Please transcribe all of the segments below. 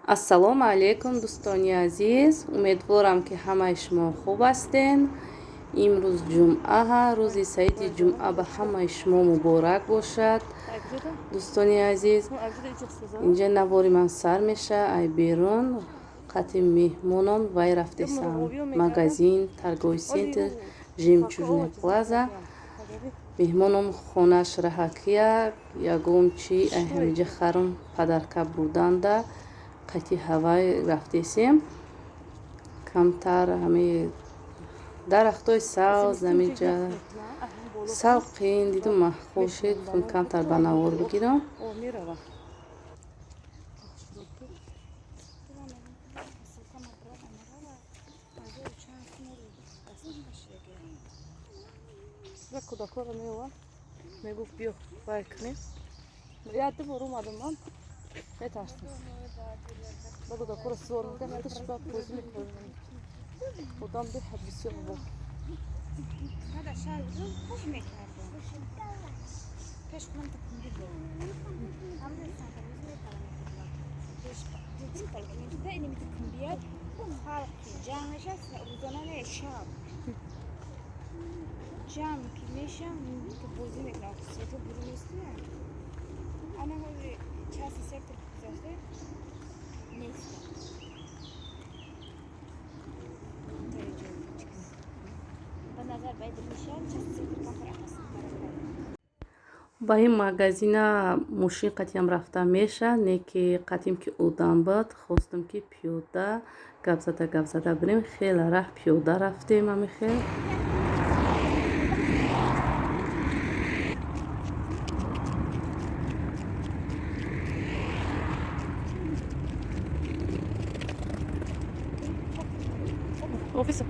Ассалому алайкум, дӯстони азиз. Умедворам, ки ҳамаи шумо хуб ҳастен. Имрӯз ҷумъа, рӯзи саиди ҷумъа ба ҳамаи шумо муборак бошад. Дӯстони азиз, инҷа навори ман сар меша. Ай берун қати меҳмоном вай рафтесам магазин, торговый центр «Жемчужная плаза». Меҳмоном хонаш раҳакия, ягон чи ай ҳамиҷа харум подарка бурданда қати ҳавай рафтесем. Камтар ҳами дарахтои сабз ҳамиҷа салқин дидум, маъқул шид, гуфтам, камтар ба навор бигирам. Кӯдакҳоро меовард, мегуфт, биё вай кунем. Як ду бор омадам, ман метарсам. Ба кӯдакҳоро сувор мекард, худаш ба бозӣ мекард. Одам беҳад бисёр бо. Пеш худам такунди буд. Ҳамин сантабозӣ мекардам. Пеш детский поликлиника инами такундият халқи ҷамъ мешавад, рӯзона не, шаб. Ҷамъ ки мешам, бозӣ мекунам, свето буру нест. Ана ҳози частный сектор гузашта нест. Ба назар байд мешавад, частный сектор камтар опаснатар. Ба ин магазина мошин қатиам рафта меша, не ки қатим ки одам буд, хостам, ки пиёда гап зада, гап зада бирем. Хеле раҳ пиёда рафтем ҳами хел. Офиса.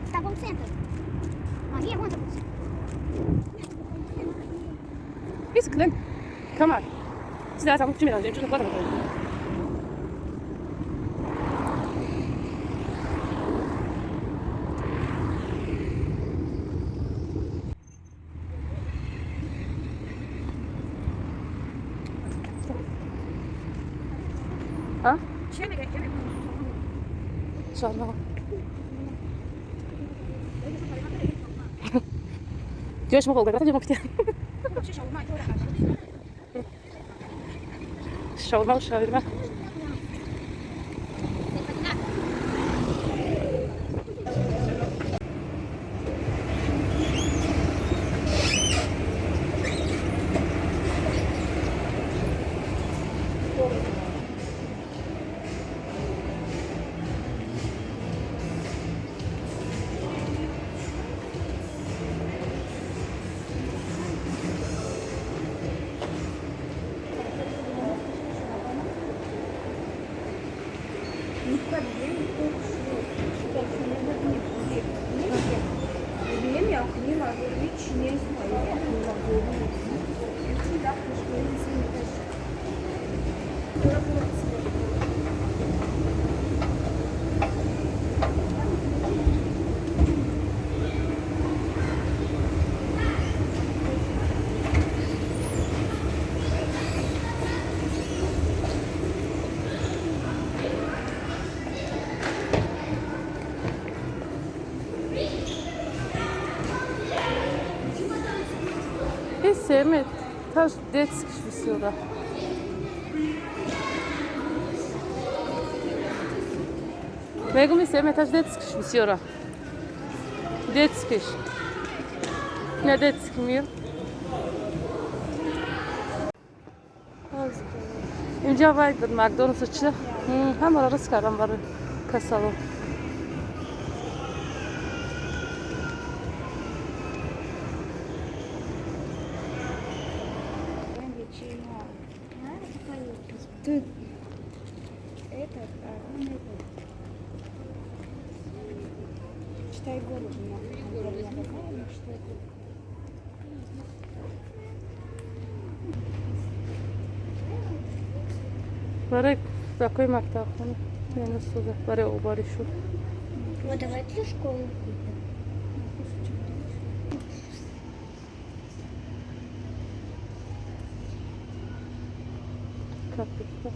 В торговый центр. А, не, вон торговый центр. Искрен. Come on. Сюда, там, чӣ мерам, жемчужная плаза. А? Шаурма. Ҷои шумо Волгоград ҷо мокти. Шаурма, шаурма. Семет, таш детский бисёра. Мегум, семет таш детский бисёра. Детский. Не детский мир. Инҷа вай буд, Макдоналдс чи ҳамаро рост кардам барои касало. Тут этот, а он этот. Читай город у меня. Там какая, но читай город. Барои кӯдакҳои мактабхона менасоза, барои обари шуд. Вот давай для школы купим. Капелька.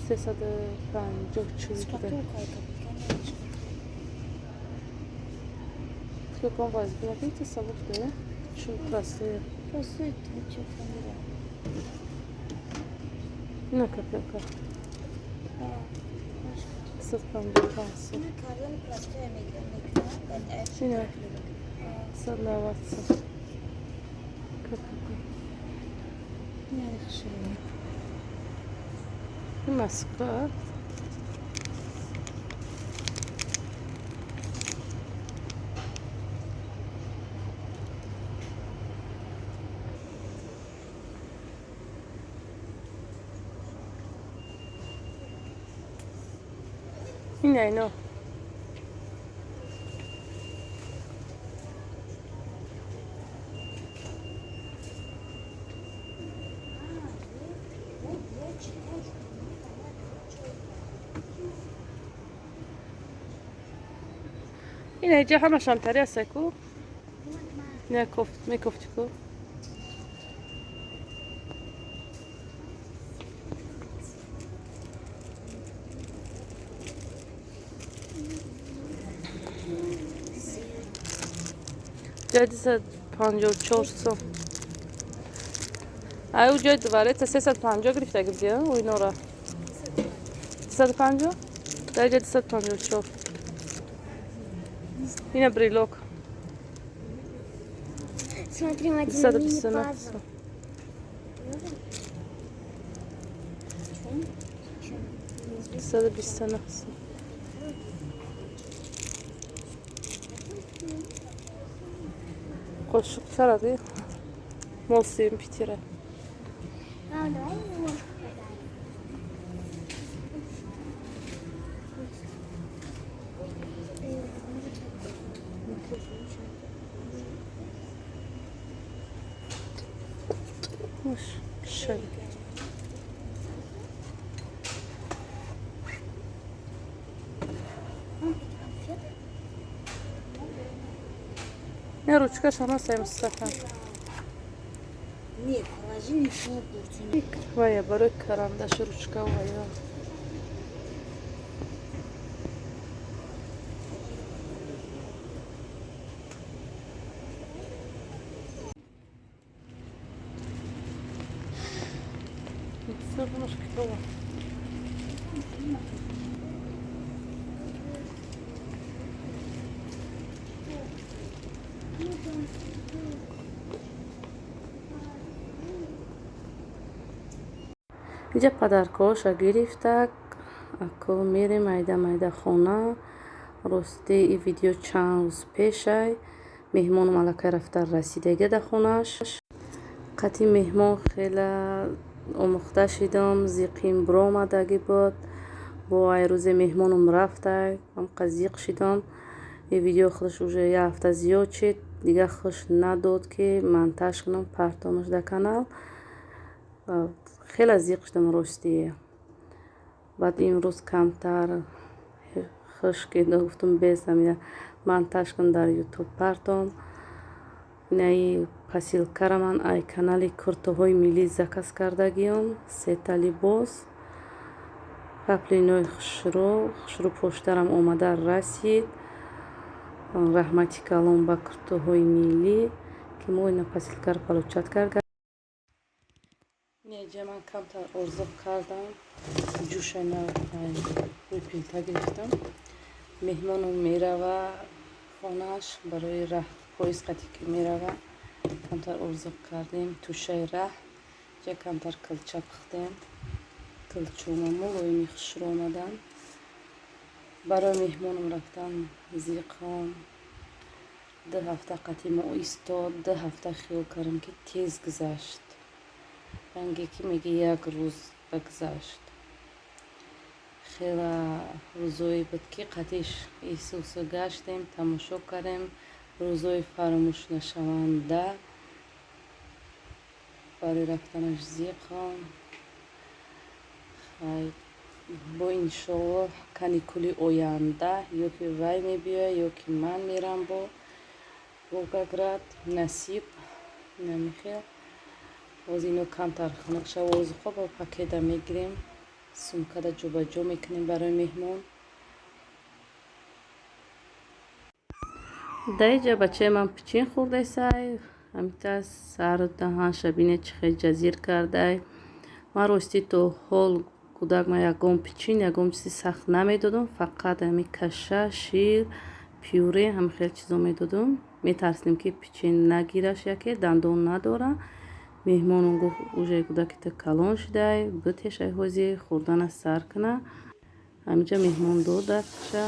354. Сколько вас было? Видите, сабук, да? Чё простые? Простые, ты чё, фамилия? На капелька. 155. Синя. 120. Капелька. Москва. Не, ина иҷа ҳамашам тари аста ку? Не кофт, мекофти ку? Ҷои 254 сом. Ай, ӯ ҷои дворец 350 гирифтаги будия, оинора. 250? Дар ҷои 254. Ина брелок. Смотри, один мини-пазл. 129. Қошуқ чара ди? Мол сим питира. Мама, давай ложку подарим. Шай. Не, ручка шама сай Мустафа. Нет, положи ничего не Вая, барои карандаш ручка вая. Инҷа подаркоша гирифта, ако мерем майда майда хона. Рости и видео чанд рӯз пешай. Меҳмоном аллакай рафта расидага дар хонааш. Қатъи меҳмон хела омӯхта шидам, зиқим биромадагӣ буд. Бо ай рӯзе меҳмоном рафтай, ҳамқа зиқ шидам. И видео худаш уже як ҳафта зиёд шид, дигар хуш надод ки монтаж кунам, партомаш дар канал. Хеле зиқ шудам ростие. Баъд имрӯз камтар хуш ки гуфтум без ҳамина монтаж кун дар ютуб партом. Инаи посилкара ман ай канали куртоҳои миллӣ заказ кардагиём, сета либос. Паплинои хушрӯ, хушрӯ поштарам омада расид. Раҳмати калон ба куртоҳои миллӣ, ки мо ина посилкаро получать карда. Неҷа ман камтар орзуқ кардам, ҷӯшана рӯи плита гирифтам. Меҳмоном мерава хонааш барои раҳ, поезд қатӣ ки мерава, камтар орзуқ кардем, тӯшаи раҳ, ҷа камтар килча пухтем. Килчома мулоими хушрӯ омадан. Барои меҳмоном рафтан зиқом. 2 ҳафта қатъи мо истод, 2 ҳафта хиёл кардам ки тез гузашт. Ранге ки меги як рӯз багзашт. Хела рӯзое буд ки қатъиш эҳсосо гаштем, тамошо кардем, рӯзои фаромӯшнашаванда. Барои рафтанаш зиқом. Бо иншоаллоҳ каникули оянда ё ки вай мебиёяд, ё ки ман мерам бо Волгоград. Насиб намехел. Ҳозир ино камтар хунук шава, озуқҳо ба пакета мегирем, сумкада ҷобаҷо мекунем барои меҳмон. Дар иҷа бачаи ман пичин хӯрдесай. Ҳамита сару даҳанша бине, чӣ хел ҷазир кардай. Ман ростӣ то ҳол кӯдак ман ягон пичин, ягон чизи сахт намедодам, фақат ҳами каша, шир, пюре, ҳами хел чизо медодам. Метарсидем, ки пичин нагираш, яке дандон надора. Меҳмонам гуфт: «Уже кӯдаки ту калон шудай, битешай, ҳозир хӯрдана сар куна». Ҳаминҷа меҳмон додадша.